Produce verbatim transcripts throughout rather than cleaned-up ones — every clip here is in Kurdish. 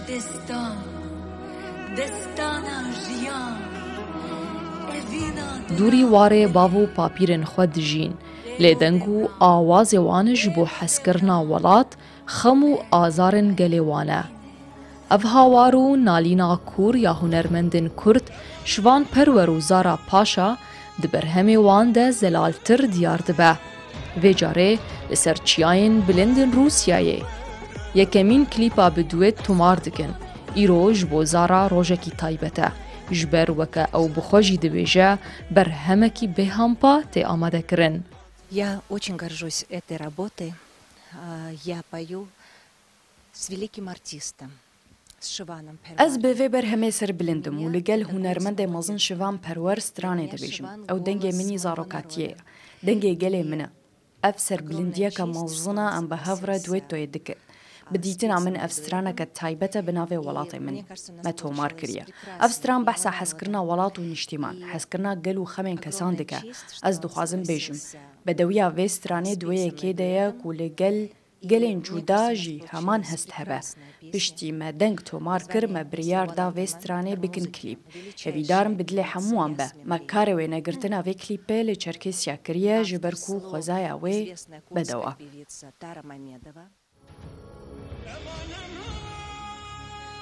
Destan, destana jiyan, evîna Dûrî warê bav û papîrên xwe dijîn, lê deng û awazê wan ji bo hezkirina welat, xem û azarên gelê wan e. Ev hawar û nalîna kûr ya hunermendên Kurd, Şivan Perwer û Zara Paşa, di berhemê wan de zelaltir diyar dibe. Vê carê li ser çiyayên bilind in Rûsyayê. Yekemîn klîpa bi duet tomar dikin. Îro ji bo Zara rojekî taybet e. Ji ber weke ew bi xwe jî dibêje, berhemekî bêhampa tê amadekirin. Я очень горжусь этой работой. А, я пою с великим артистом, с Шиваном Перваром. Ez bi vê berhemê serbilind im û li gel hunermendê mezin Şivan Perwer stranê dibêjim. Ew dengê min î zarokatiyê ye. Dengê gelê min e. Ev serbilindiyeke mezin e, em bi hev re duetoyê dikin. Bi dîtina min ev straneke taybet e bi navê welatê min. Me tomar kiriye. Ev stran behsa hezkirina welat û niştîman, hezkirina gel û xemên kesan dike. Ez dixwazim bêjim, bedewiya vê stranê di wê yekê de ye ku li gel gelên cuda jî heman hest hebe. Piştî me deng tomar kir, me biryar da vê stranê bikin klîp. Hêvîdarim bi dilê hemûwan be. Me karê wênegirtina vê klîpê li Çerkêsiya kiriye, ji ber ku xwezaya wê bedew e.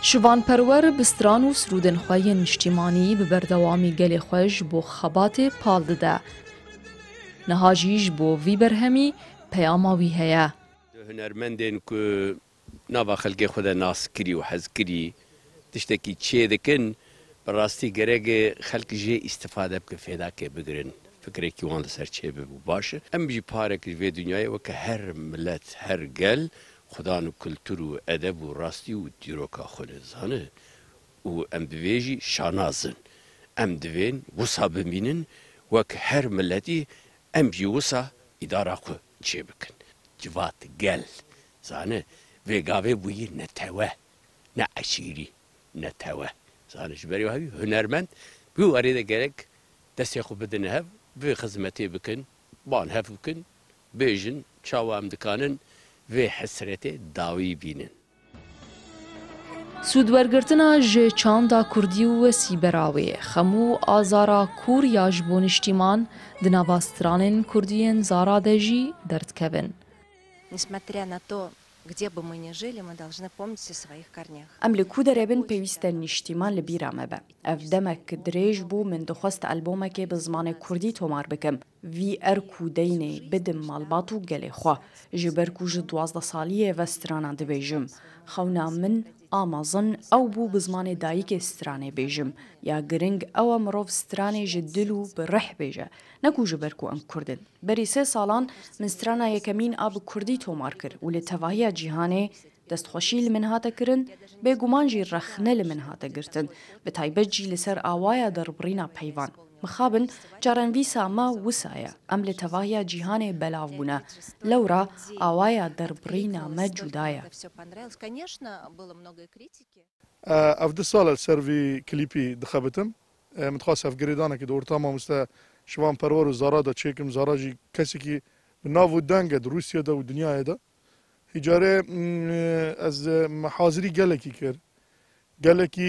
Şivan Perwer bi stran û sirûdên xwe yên niştîmanî bi berdewamî gelê xwe ji bo xebatê pal dide. Niha jî ji bo vî berhemî peyama wî heye. Hunermendên ku nava xelkê xwe de nas kirî û hez kirî tiştekî çê dikin, bi rastî gerek e xelk jê îstifade bikin, fêdakê bigirin, fikrekî wan li ser çêbibe û baş e. Em jî parek ji vê dinyayê weke her milet, her gel, xudan û kultur û edeb û rastî û dîroka xwe ne, zane. Û em bi vê jî şanaz in. Em divên wisa bimînin, wek her miletî em jî wisa îdara xwe çêbikin. Civat, gel, zane, vê gavê bûyî netewe, ne eşîrî, netewe. Zane, ji berî wahî hunermend, wî warê de gerek destê xwe bidin hev, vê xizmetê bikin, ban hev bikin, bêjin, çawa em dikanin vê hesretê dawî bînin. Sûdwergirtina ji çanda kurdî û wesîbera wê, xem û azara kûr ya ji bo niştîman, di nava stranên kurdî yên Zara de jî derdikevin. Несмотря на то, где бы мы ни жили, мы должны помнить о своих корнях. Em li ku derê bin, pêwîst e niştîman li bîra me be. Ev demek dirêj bû, min dixwest albomekê bi zimanê kurdî tomar bikim. Vî erk û deynê bidim malbat û gelê xwe. Ji ber ku ji duwazdeh saliyê ve strana dibêjim. Xewna min a mezin ew bû bi zimanê dayikê stranê bêjim. Ya giring ew e mirov stranê ji dil û bi rih bêje. Ne ku ji ber ku em kurd in. Berî sê salan min strana yekemîn a bi kurdî tomar kir û li tevahiya cîhanê destxweşî li min hate kirin, bêguman jî rexne li min hate girtin, bi taybet jî li ser awaya derbirîna peyvan. Mixabin, carenvîsa me wisa ye, em li tevahiya cîhanê belav bûne. Lewra awaya derbirîna me cuda ye. Ev du sal e li ser vî klîpî dixebitim. Min dixwest hevgirêdanekê di orta mamoste Şivan Perwer û Zara de çêkim. Zara jî kesekî bi nav û deng e di Rûsya de û dinyayê de. Hîcarê, mm, ez, e, me hazirî gelekî kir. Gelekî,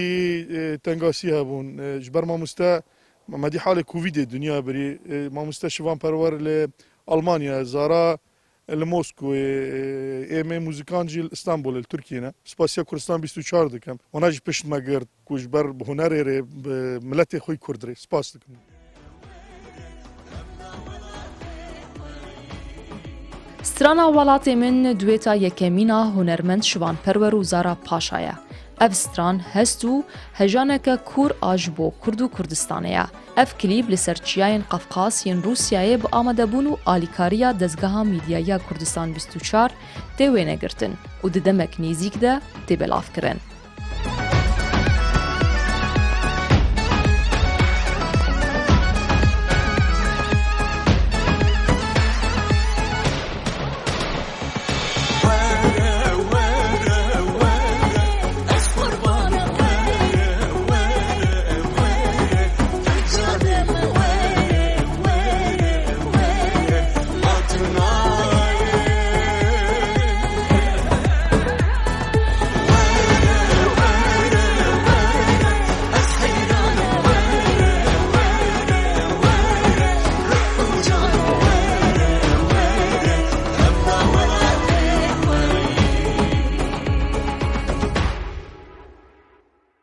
e, tengasî hebûn. E, ji ber mamoste Medî halê Covidê dinya birî. E, mamoste Şivan Perwer li Almanya, Zara li Moskowê, e, ê me muzîkan jî li Îstanbulê, li Tirkiyê ne. Spasiya Kurdistan bîst û çar dikim. Wana jî pişt me girt ku ji ber bi hunerê rê, bi miletê xwe yî kurd rê. Spas dikim. Strana Welatê Min dueta yekemîn a hunermend Şivan Perwer û Zara Paşa ye. Ev stran hest û hejaneke kûr a ji bo Kurd û Kurdistanê ye. Ev klîp li ser çiyayên Qafqas yên Rûsyayê bi amadebûn û alîkariya Dezgeha Mîdyayiya Kurdistan bîst û çar tê wênegirtin û di demek nêzîk de tê belavkirin.